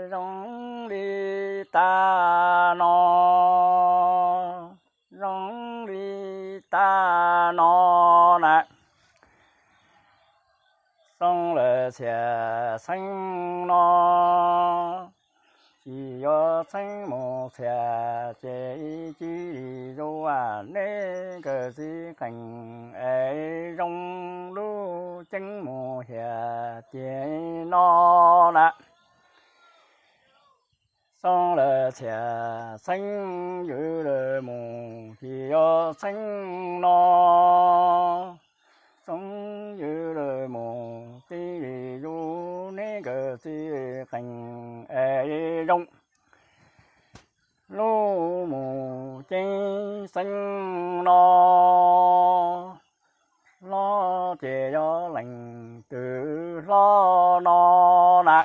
Zoo li tag no, zoo li tag no na. Xoo lawm txhiaj xeeb no, tsis yog xeeb mus txhiaj ces cia li zuj nej nkawd txiv qeej es zoo lub ceeb mus hiam tiag no na. Xoo lawm txhiaj xeeb ywj lawm mus tsis yog xeeb no, xoo ywj lawm mus cia li zuj nej nkawd txiv qeej es zoo lub mus ceeb xeeb no. Hlob ces yog leej twg hlob no na.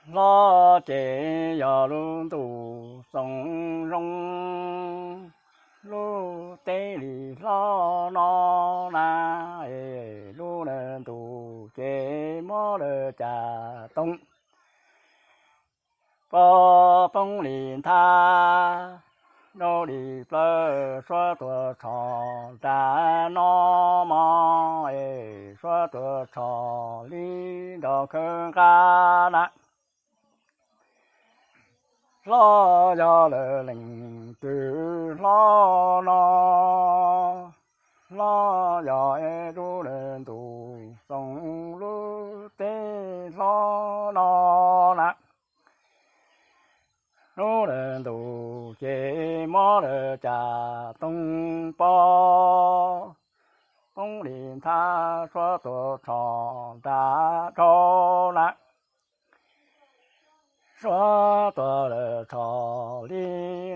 Hlob ces yog lub ntuj xoo zoo, lub teb li hlob no na, es lub ntuj ces muab lawv cas toog poob li nthab, rau li plawv suab tuaj tshom nram no mog, es suab tuaj tshom li nrog khawb nqa na. Hlob yog lawm leej twg hlob no, hlob yog es lub ntuj xoo lub teb hlob no na. Lub ntuj ces muab lawv cas toog poob, poob li nthab suab tuaj tshom nram dhau na. Suab tuaj lawm tshom li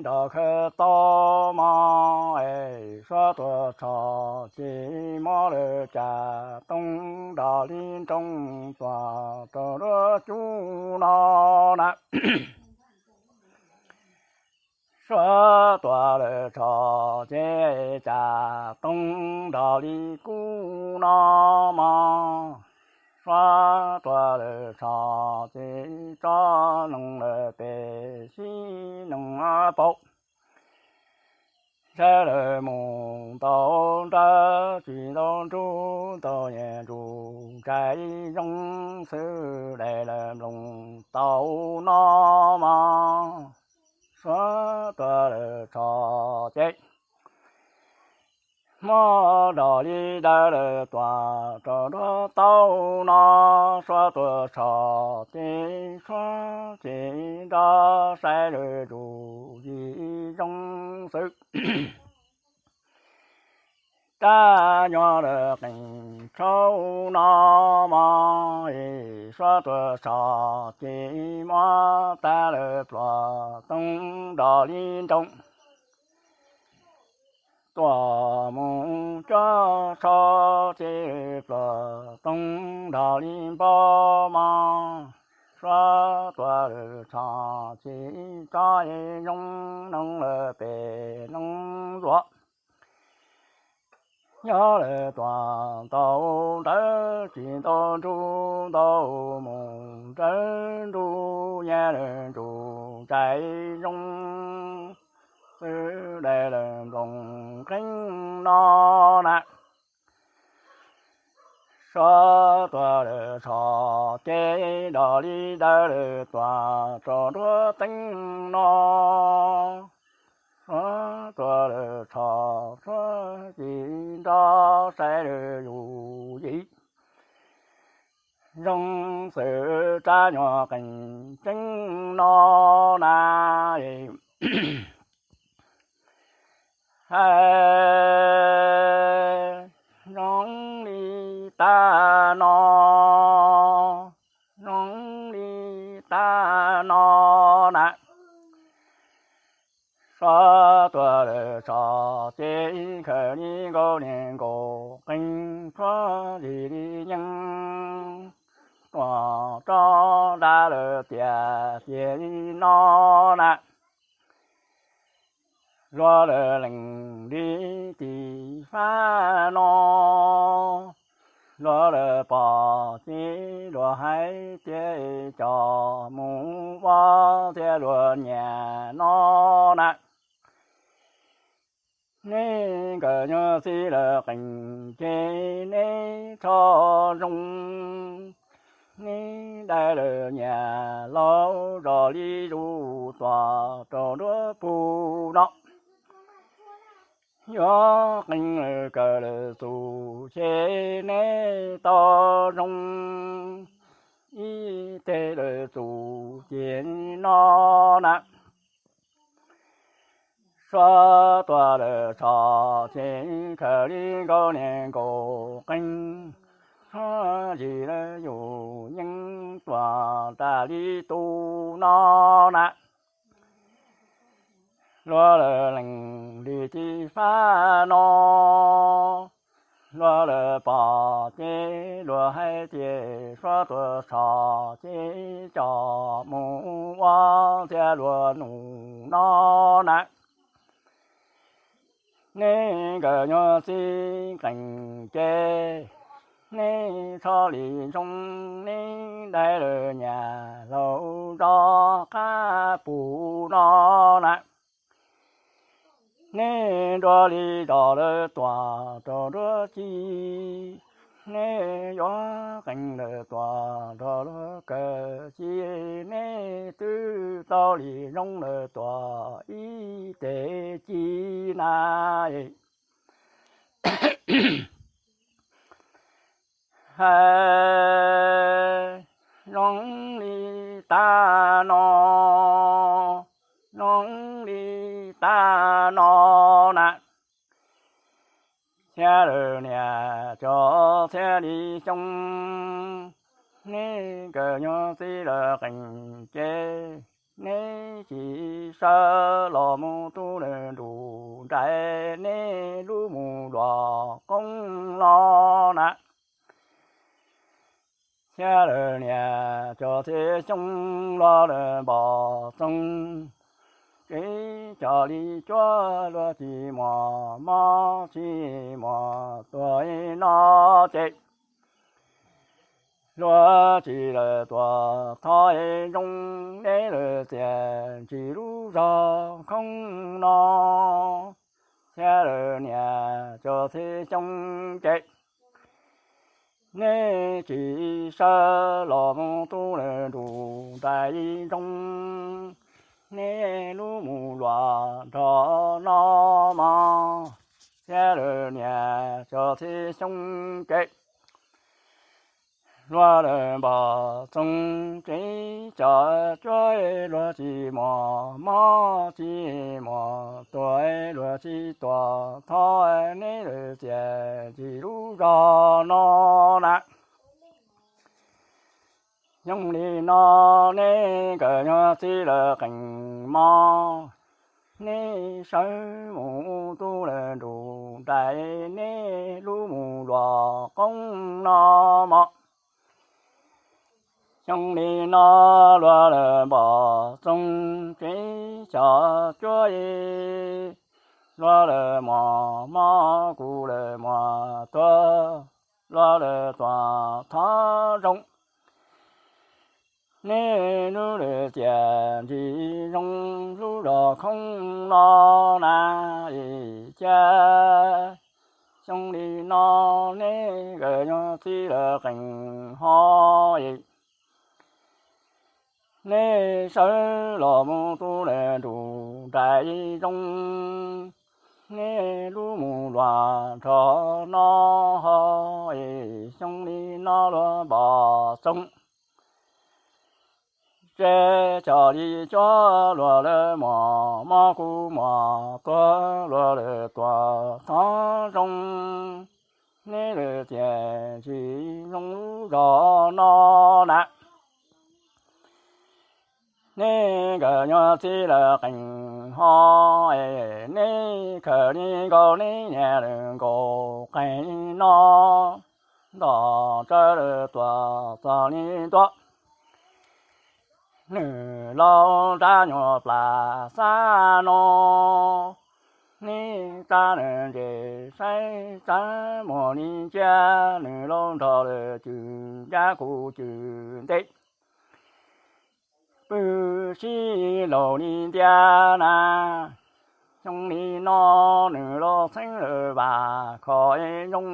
nrog khawb tau mog, es suab tuaj tshom ces muab lawv cas toog nrog li nroo tuaj rau nruab cub no na. Suab tuaj lawm tshom ces cas toog nrog li kub no mog. Suab tuaj lawm tshom ces tso noog lawm pem sib noog paum. Sawv lawm mus ntau nrawm tsis ntau nruj ntau nyiaj ntsuj ntsais zoo xwb dais lawm nploos tau no mog. Suab tuaj lawm tshom ces muab dog li dawb lawm tuaj rau nruab taub no. Suab tuaj tshom ces suab ces nrog saib lawm ntsuj yim zoo xwb. Rab nyuag lawm qees tshauv no mog, es suab tuaj tshom ces muab tag lawm pluas toog nrog li nroo. Tuaj mus cuab tsho ces pluas toog nrog li npau mog. Suab tuaj lawm tshom ces tso zoo noog lawm pem noog zuav. Nyob lawm tuaj ntau nrawm tsis ntau nruj ntau mus nrawm nruj nyiaj lawm ntsuj ntsais zoo xwb dais lawm nploos qees no na. Suab tuaj lawm tshom ces dog li dawb lawm tuaj rau nruab teeb no. Suab tuaj lawm tshom suab ces nrog saib lawm ntsuj yim zoo xwb rab nyuag qees tseeb no na. Hais zoo li tag no, zoo li tag no na. Suab tuaj lawm tshom ces khaws li nkaus niag nkaus qees tshuab zis li nyeej tuaj tso nrad lawm tiag tiag li no na. Luag lawv lees li tis fab no, luag lawv pom ces luag hais tias coj mus ua thiab luag nyiam no na. Neb nkawm nyuag txiv lawv qees ces neb txhob zoo, neb dai lawv nyiam laus zos li zus tuam rau nruab pug no. Yuav qee lawm kawm lawm txuj ces neb tau zoo, ib teg lawm txuj ces no na. Suav tuam lawm txhom ces khaws li nkaus niag nkaus qees, suav zis lawv yus yeej tuam tas li tus no na. Luag lawv lees li tis fab no, luag lawv pom ces luag hais tias suav tuam txhom ces coj mus ua thiab luag nus no na. Neb nkawm nyuag txiv qees ces neb txhob li zoo, neb dai lawv nyiam laus zos qab pug no na. Neb nruab li zos lawv tuam rau nruab ci, neb yuav qee lawm tuam rau luag kawm ci, neb twb tau li zoo lawm tuam ib teg ci na. Hais zoo li tag no, zoo li tag no na. Thiab lawv niam cov thiaj li xyoo, neb nkawm nyuag txiv lawv qees ces neb tsis sawv los mus tu lawm nruj nrais, neb lub mus luag qoob no na. Thiab lawv niam cov thiaj xyoo los lawv npom txoov, tsev cov li cuab luag tsis muaj mob tsis muaj tuag no ces luag tsis lawm tuam thov zoo, neb lawv txias ntsis lub zog khoob no. Thiab lawv niam cov thiaj xyoo ces neb tsis sawv los mus tu lawm nruj nrais zoo, neb lub mus luag nrog no mog. Thiab lawv niam cov thiaj xyoo ces luag lawv npom txoov, tsev cov cuab luag tsis muaj mob tsis muaj tuag, luag tsis tuam thov, neb lawv txias ntsis lub zog no na. Xyoo li no neb nkawm nyuag txiv lawv qees mob, neb sawv mus tu lawm nruj nrais, neb lub mus luag qoob no mog. Xyoo li no luag lawv npom txoov, tsev cov cuab luag lawv muaj mob kuj lawv muaj tuag, luag lawv tuam thov zoo, neb lub lawv txias ntsis zoo lub zog khoob no na. Cas xyoo li no neb nkawm nyuag txiv lawv qees ho es neb sawv los mus tu lawm nruj nrais zoo, neb lub mus luag nrog no ho es xyoo li no luag npom txoov, tsev cov li cuab luag lawv muaj mob kuj muaj tuag, luag lawv tuam thov zoo, neb lawv txias ntsis zoo lub zog no na. Neb nkawm nyuag txiv lawv qees ho es neb khaws li nkaus neb niam lawv nkaus qees no, ntom tsawv lawv tuam txog li ntua. Nws laus nrab nyuag plas xab no, sab lawm ntses saib tsawv muag li nciab, nws laus nrog lawm cwm ncab kuv cwm ntej, pw sib laug li ntiab na. Xyoo li no nws laus txheeb lawm vam khom zoo,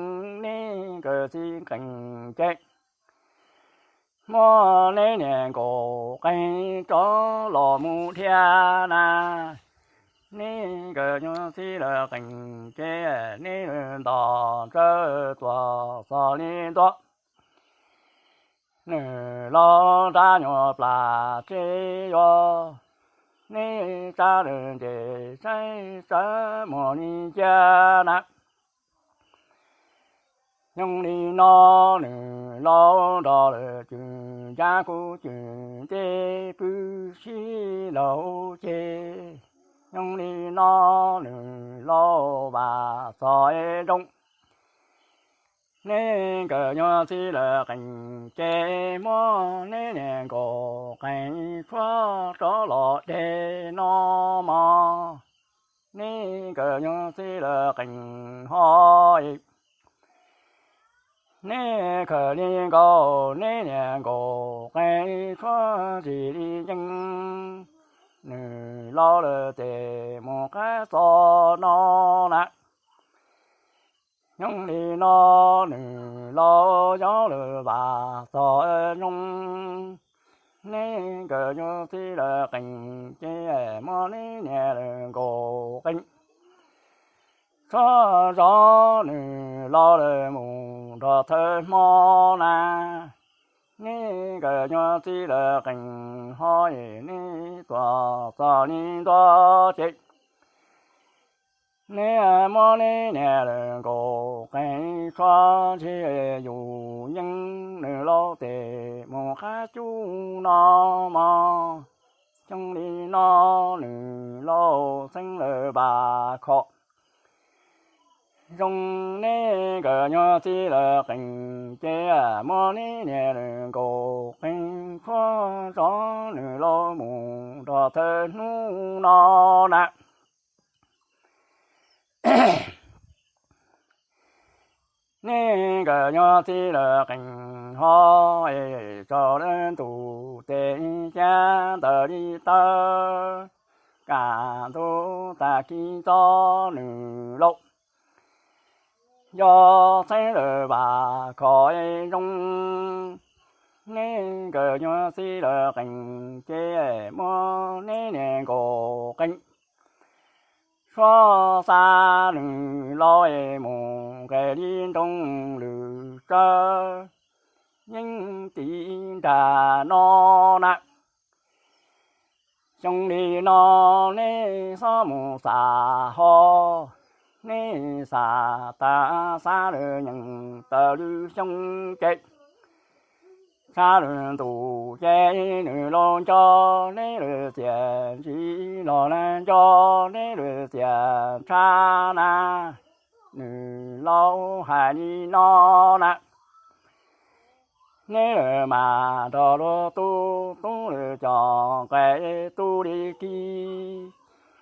neb nkawd txiv qees ceg, muab neb niag nkaus qees rov los mus dhia na. Neb nkawd nyuag txiv lawv qees ceg, neb lawv ntos tsawv tuaj txog li ntua. Nws laus rab nyuag plas tseb yuav, neb sab lawm ntses saib tsawv muag li nciab na. Xyoo li no nws laus nrog lawm cwm ncab kuv cwm ntej, pw sib laug ceg. Xyoo li no nws laus vam txog zoo, neb nkawd nyuag txiv lawv qees ceg, muab neb niag nkaus qees tshuab rov los deg no mog. Neb nkawd nyuag txiv lawv qees ho, neb khaws li nkaus neb niag nkaus qees tshuab tsis li yeej, nws laus lawm tes mus qab txog no na. Xyoo li no nws laus yog lawm vam txog zoo, neb nkawd nyuag txiv lawv qees ceg, muab neb niag lawv nkaus qees tshuab zov, nws laus lawm mus nrog thawj hmo na. Neb nkawd nyuag txiv lawv qees ho, neb tuaj txog li ntua ces neb muab neb niag lawv nkaus qees tshuab tsis yus yeej, nws laus tes mus qab cub no mog. Xyoo li no nws laus txheeb lawm vam khom zoo, neb nkawd nyuag txiv lawv qees ceg, muab neb niag lawv nkaus qees tshuab zov, nws laus mus nrog thawj hnub no na. Neb nkawd nyuag txiv lawv qees ho, es tso lawv ntuj tes cab ntawm li tawb, kaj ntug tag kis txog nws laus yog txheeb lawm vam khom zoo, neb nkawd nyuag txiv lawv qees ceg, muab neb niag nkaus qees tshuab xa, nws laus mus nqes li nroog lwm tsawv, yeej tiv nrag no na. Xyoo li no neb xob mus xam ho, neb xam tas xab lawm nyeem tawm lwm xyoo ces, sab lwm ntuj ces nws laus nco neb lwm tiam ntsis, los lawm nco neb lwm tiam tshaj na. Nws laus hais li no na. Neb lawm mas nrog luag tub, tub lawm cov nqaij tub li kib,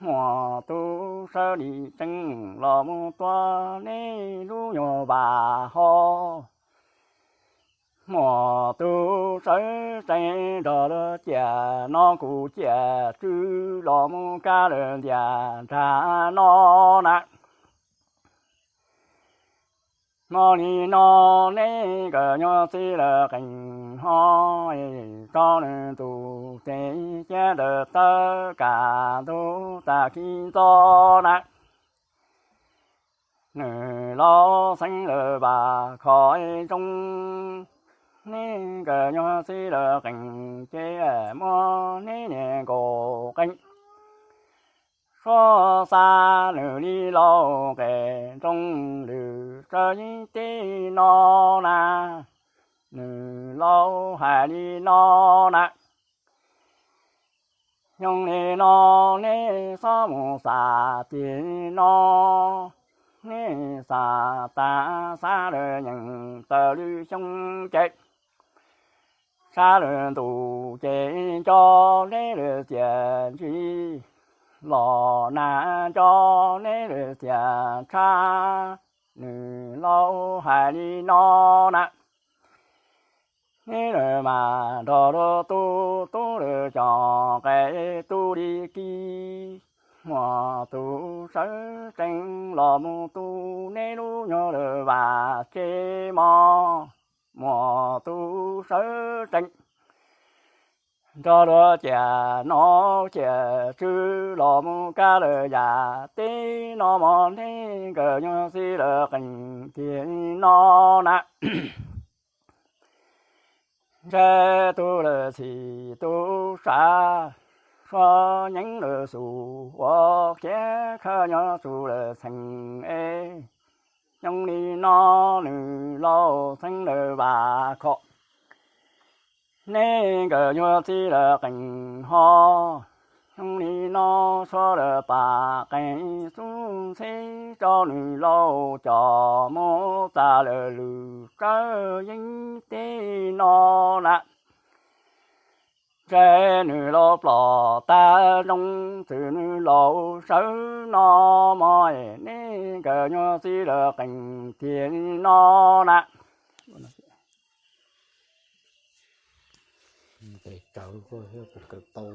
muaj tub sawv li tseeb los mus tua neb lub nyuag vam ho. Muaj tub sawv tsees nrog luag ciam no kuv ciam tswv los mus kab lawm ntiaj nrag no na. Hmo li no neb nkawd nyuag txiv lawv qees ho, tso nws tus tes cab ntawm tawb kaj ntug tag kis ntxo na. Nws laus xeeb lawm vam khom zoo, neb nkawd nyuag txiv lawv qees ces muab neb niag nkaus qees suab xa nws li laus qe nroo lwm tsawv yeeb teb no na. Nws laus hais li no na. Xyoo li no neb xob mus xam tim no, neb xam tas xab lawm nyeem tawm lwm xyoo ces, sab lwm ntuj ces nco neb lwm tiam ntsis, los nag nco neb lawm tiag tshaj. Nws laus hais li no na, neb lawm mas nrog luag tu, tub lawm cov nqaij tu li kis. Muaj tus sawv tsees los mus tu neb lub nyuag lawm vaj tse mos. Muaj tus sawv tsees nrog luag ciam nom ciam tswv los mus kab lawm yam teb no mog, neb nkawd nyuag txij lawm qees tiag no na. Ntshai tus lawm txhim tus sav, suav nyeeb lawm xus ua khiav khawb nyob tsus lawm txheem es. Xyoo li no nws laus txheeb lawm vam khom, neb nkawd nyuag txij lawm qees ho. Xyoo li no suav lawm pam qees xub ntxheb tso nws laus coj mus txav lawm lwm tsawb yeeb teb no na. Ntshai nws laus plom tag zoo, txwm nws laus sawv no mog, neb nkawd nyuag txij lawm qees tiag no na. Pes tsawv kawg thiab puas kawg tau.